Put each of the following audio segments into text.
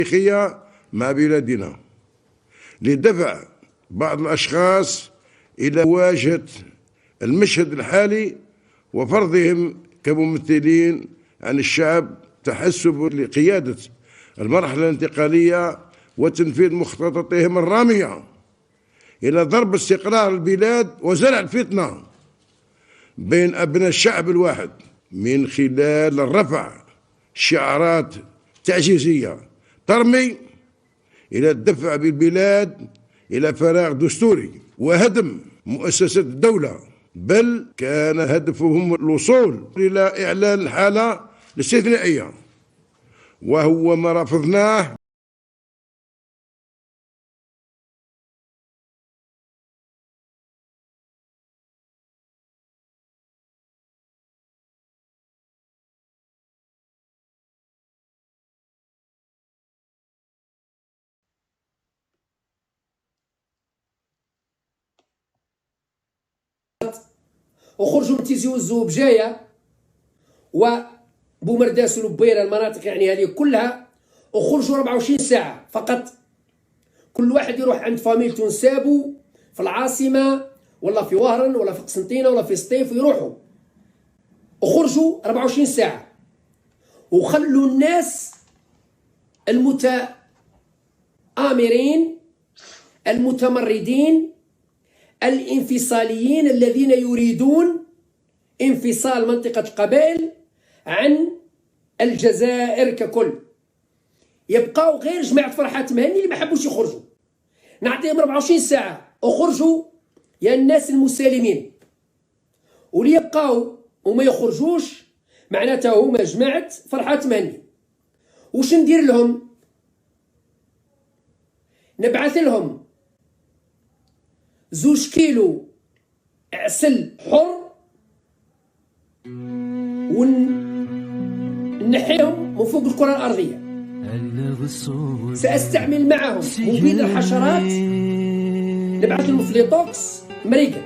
التاريخية مع بلادنا لدفع بعض الأشخاص إلى مواجهة المشهد الحالي وفرضهم كممثلين عن الشعب تحسب لقيادة المرحلة الانتقالية وتنفيذ مخططاتهم الرامية إلى ضرب استقرار البلاد وزرع الفتنة بين أبناء الشعب الواحد من خلال الرفع شعارات تعجيزية ترمي إلى الدفع بالبلاد إلى فراغ دستوري وهدم مؤسسات الدولة، بل كان هدفهم الوصول إلى إعلان الحالة الاستثنائية، وهو ما رفضناه. وخرجوا من تيزي وزو بجاية وبومرداس ولبيره، المناطق يعني هذه كلها، وخرجوا 24 ساعة فقط. كل واحد يروح عند فاميلته نسابو في العاصمة ولا في وهران ولا في قسنطينه ولا في سطيف، ويروحوا وخرجوا 24 ساعة وخلوا الناس المتآمرين المتمردين الانفصاليين الذين يريدون انفصال منطقة القبائل عن الجزائر ككل. يبقاو غير جماعة فرحات مهني اللي ما حبوش يخرجوا. نعطيهم 24 ساعة اخرجوا يا الناس المسالمين، واللي يبقاو وما يخرجوش معناتها هما جماعة فرحات مهني. وش ندير لهم؟ نبعث لهم 2 كيلو عسل حر ونحيهم من فوق الكرة الأرضية. سأستعمل معهم مبيد الحشرات، نبعث لهم فليطوكس مريقة،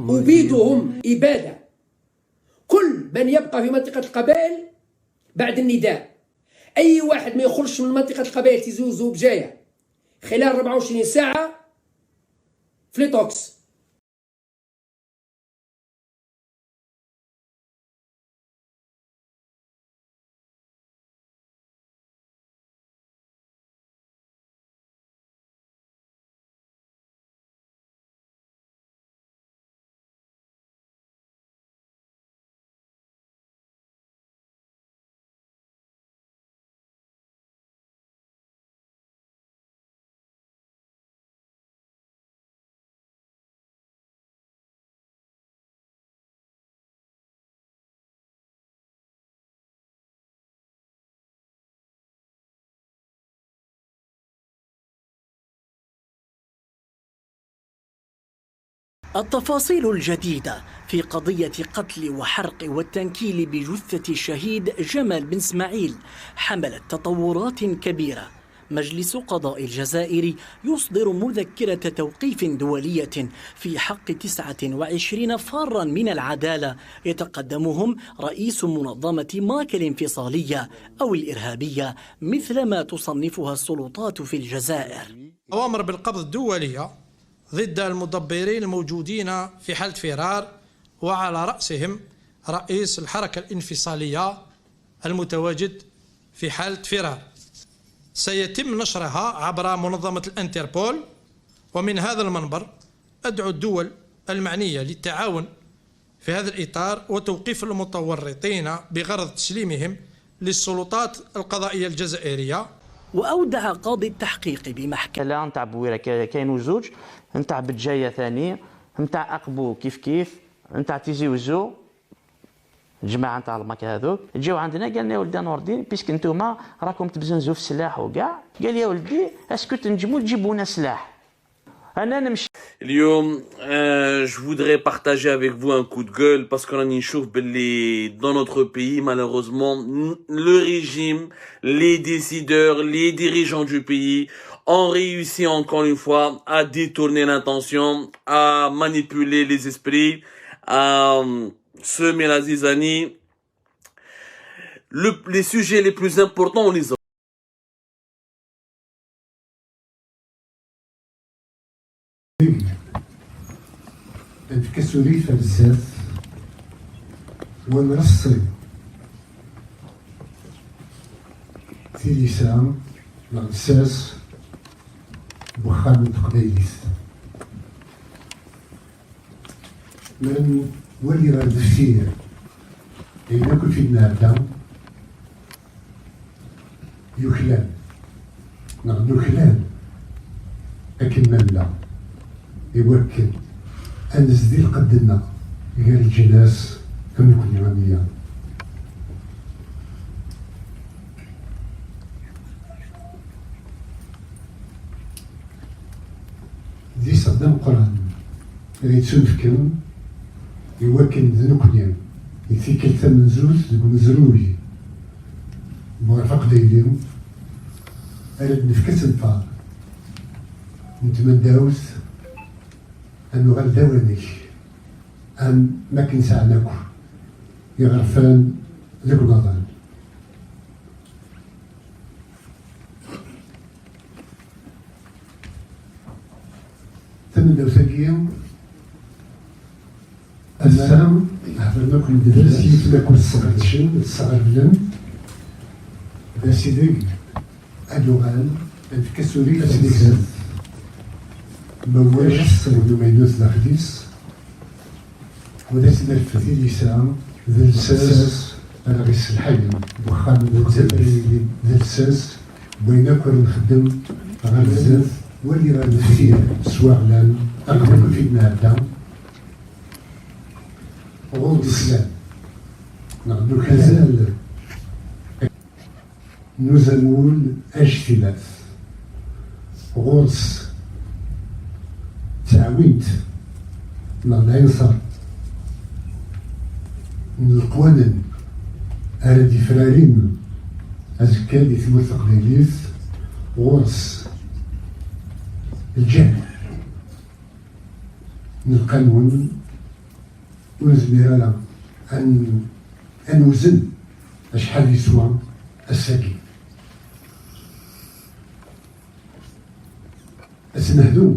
أبيدهم إبادة. كل من يبقى في منطقة القبائل بعد النداء، أي واحد ما يخرجش من منطقة القبائل تيزي وزو بجاية خلال 24 ساعة فليتوكس. التفاصيل الجديدة في قضية قتل وحرق والتنكيل بجثة الشهيد جمال بن اسماعيل حملت تطورات كبيرة. مجلس قضاء الجزائر يصدر مذكرة توقيف دولية في حق 29 فارا من العدالة يتقدمهم رئيس منظمة ماك الانفصالية أو الإرهابية مثل ما تصنفها السلطات في الجزائر. أوامر بالقبض الدولية ضد المدبرين الموجودين في حالة فرار، وعلى رأسهم رئيس الحركة الانفصالية المتواجد في حالة فرار. سيتم نشرها عبر منظمة الانتربول، ومن هذا المنبر أدعو الدول المعنية للتعاون في هذا الإطار وتوقيف المتورطين بغرض تسليمهم للسلطات القضائية الجزائرية. وأودع قاضي التحقيق بمحكمة لا نتاع بويرة كاينوا زوج، نتاع بجاية ثاني، نتاع أقبو كيف كيف، نتاع تيزي وزو، الجماعة نتاع الماك هذوك جاو عندنا قال لنا يا ولدي نور الدين puisque نتوما راكم تبزنزو في السلاح وكاع، قال يا ولدي est-ce que تنجموا تجيبوا لنا سلاح؟ أنا نمشي. اليوم je voudrais partager avec vous un coup de gueule parce que راني نشوف باللي dans notre pays malheureusement le régime, les décideurs, les dirigeants du pays ont réussi encore une fois à détourner l'intention, à manipuler les esprits, à semer la zizanie. Les sujets les plus importants, on les a. نتكسري بزاف ونرصي تيليسا العساس بخام تقبيليس من ولي غير دفير إلا كل في النهارده يكلان نعم يكلان أكمل لا يوكل أنزدي قدنا غير الجناس أم نكون غنية دي صدام قران غي تسنفكم يوكل ذنكني يثيكل ثمنزوز مزروي مرافق دايلين أرد نفكس الفار نتمنى أنو غداونيك أم ما كنسعناكو يغرفان ذوك نظن تمنى وثاقيا السلام هضرنا كل درس يتما كل الصغر الصغر بلن باسيدك أدوغال نتكسوري أسديك مواش ولو داخليس وذا الفتيليسا ذا الساس أنا غيس الحي بخام ذا الساس بين كل نخدم غير بزاف واللي غير دفير سواء لان أقدم في النهارده غوض الإسلام نعم كازال نزمول اجتلاف غرس تعوينت العنصر من القوانين أردي فرارين أزكى دي ثموت تقليليث غرس الجهل من القانون ونزمير أن أنوزن أشحال يسوى الساكن أسنهدو